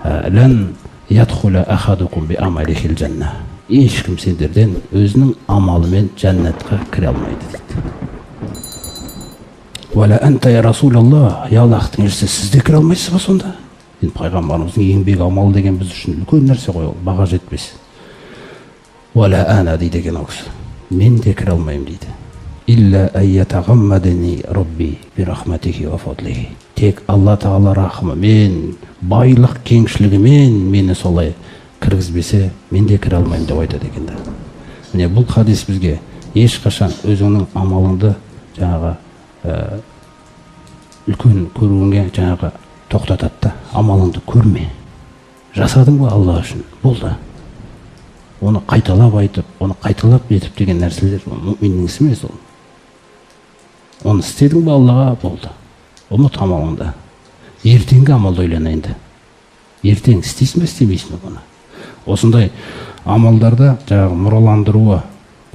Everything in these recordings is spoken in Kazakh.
Лән ядхула ахадукум би амалихил жанна. Ешкім сендерден өзінің амалымен жәннатқа кіре алмайды дейді. Уәлә әнта я Расулаллах, я Аллахтың елшісі, сіз де кіре алмайсыз ба сонда? Енді пайғамбарымыздың еңбек амалы деген біз үшін үлкен нәрсе ғой, ол баға жетпес. Уәлә ана дейді екен ол кісі, мен де кіре алмаймын дейді. Илля әйятағаммадани рабби би рахматихи уа фадлихи. Тек Алла Тағала рахымымен, байлық кеңшілігімен мені солай кіргізбесе, мен де кіре алмаймын деп айтады екен да. Міне, бұл хадис бізге ешқашан өзіңнің амалыңды жаңағы үлкен көруіңе жаңағы тоқтатады да. Амалыңды көрме. Жасадың ба Алла үшін? Болды. Оны қайталап айтып, оны қайталап етіп деген нәрселер ол мүминнің ісі емес ол. Оны істедің ба Аллаға? Болды. Ұмыт амалыңды. Ертеңгі амалды ойлан енді. Ертең істейсің бе, істемейсің бе бұны? Осындай амалдарда жаңағы мұраландыруы.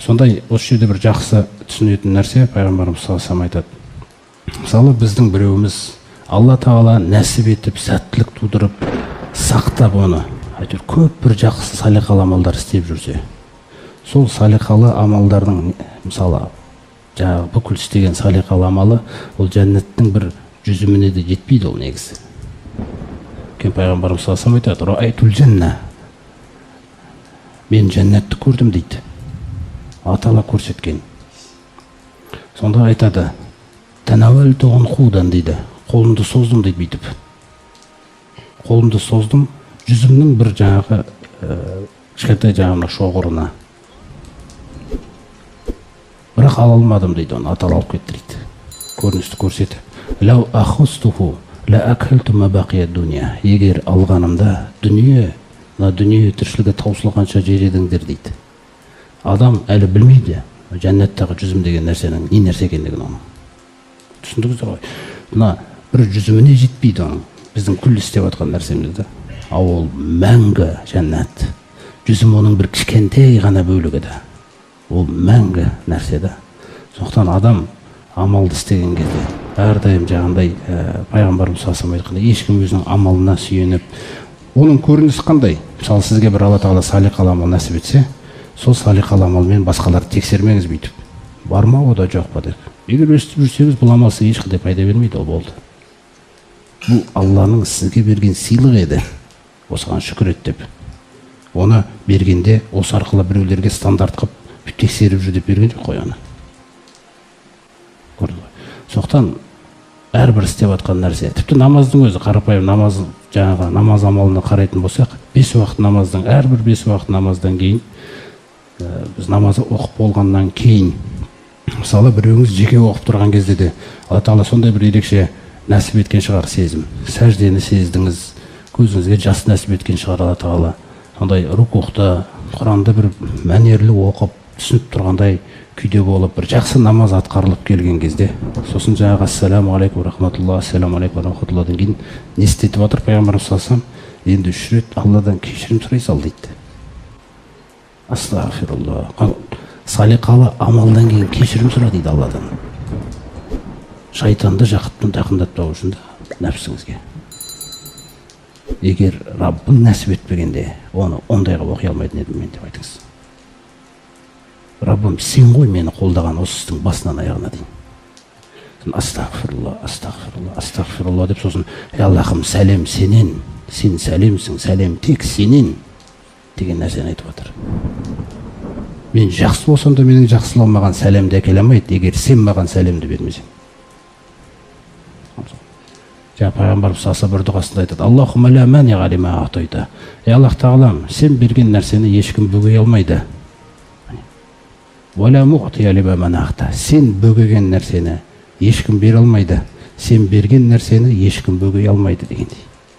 Сондай осы жерде бір жақсы түсінетін нәрсе пайғамбарымыз саллаллаху алейхи вассалам айтады. Мысалы, біздің біреуіміз Алла Тағала нәсіп етіп, сәттілік тудырып, сақтап оны, әйтеуір көп бір жақсы салиқалы амалдар істеп жүрсе, сол салиқалы амалдардың, мысалы, жаңағы бүкіл істеген салиқалы амалы ол жәннаттың бір жүзіміне де жетпейді ол негізі. Өйткені пайғамбарымыз саллаллаху алейхи вассалам айтады, Раайтул жанна, мен жәннатты көрдім дейді. Алла Тағала көрсеткен. Сонда айтады, Танавалту унқудан дейді, қолымды создым дейді бүйтіп. Қолымды создым, жүзімнің бір жаңағы, кішкентай жаңағы мына шоғырына. Бірақ ала алмадым дейді оны, ата алып кетті дейді. Көріністі көрсетіп. Лау ахустуху ла акхалту ма бақия дуния. Егер алғанымда дүние, мына дүние тіршілігі таусылғанша жер едіңдер дейді. Адам әлі білмейді жәннаттағы жүзім деген нәрсенің не нәрсе екендігін оның. Түсіндіңіздер ғой? Мына бір жүзіміне жетпейді оның. Біздің күл істеп жатқан нәрсеміз да. Ал ол мәңгі жәннат. Жүзім оның бір кішкентай ғана бөлігі да. Ол мәңгі нәрсе да. Сондықтан адам амалды істеген кезде әрдайым жаңағындай, пайғамбарымыз саллаллаху алейхи вассалам айтқандай, ешкім өзінің амалына сүйеніп, оның көрінісі қандай? Мысалы, сізге бір Алла Тағала салиқалы амал нәсіп етсе, сол салиқалы амалмен басқаларды тексермеңіз бүйтіп. Бар ма, о да жоқ па деп. Егер өстіп жүрсеңіз, бұл амал сізге ешқандай пайда бермейді, ол болды. Бұл Алланың сізге берген сыйлығы еді. Осыған шүкір ет деп. Оны бергенде осы арқылы біреулерге стандарт қылып тексеріп жүр деп берген жоқ қой оны. Көрдіңіз ғой. Сондықтан әрбір істеп жатқан нәрсе, тіпті намаздың өзі, қарапайым намаз, жаңағы намаз амалына қарайтын болсақ, бес уақыт намаздың, әрбір бес уақыт намаздан кейін, біз намазды оқып болғаннан кейін, мысалы, біреуіңіз жеке оқып тұрған кезде де Алла Тағала сондай бір ерекше нәсіп еткен шығар сезім. Сәждені сездіңіз, көзіңізге жас нәсіп еткен шығар Алла Тағала. Сондай рукухта, Құранды бір мәнерлі оқып, түсініп тұрғандай күйде болып, бір жақсы намаз атқарылып келген кезде, сосын жаңағы ассаламу алейкум рахматулла, ассаламу алейкум рахматулладан кейін не істетіп жатыр пайғамбарымыз саллаллаху алейхи вассалам? Енді үш рет Алладан кешірім сұрай сал дейді. Астағфирулла. Салиқалы амалдан кейін кешірім сұра дейді Алладан. Шайтанды жақындатпау үшін да нәпсіңізге. Егер Раббың нәсіп етпегенде, оны ондай қылып оқи алмайтын едім мен деп айтыңыз. Раббым, сен ғой мені қолдаған осы істің басынан аяғына дейін. Сосын астағфирулла, астағфирулла, астағфирулла деп сосын, ей Аллахым, сәлем сенен, сен сәлемсің, сәлем тек сенен деген нәрсені айтып жатыр. Мен жақсы болсам да менің жақсылығым маған сәлемді әкеле алмайды, егер сен маған сәлемді бермесең. Жаңа пайғамбарымыз саллаллаху алейхи вассалам бір дұғасында айтады, Аллахумма ла маниға лима аътайта. Ей Аллах Тағалам, сен берген нәрсені ешкім бөгей алмайды. Уа ла муътия лима манағта. Сен бөгеген нәрсені ешкім бере алмайды. Сен берген нәрсені ешкім бөгей алмайды дегендей.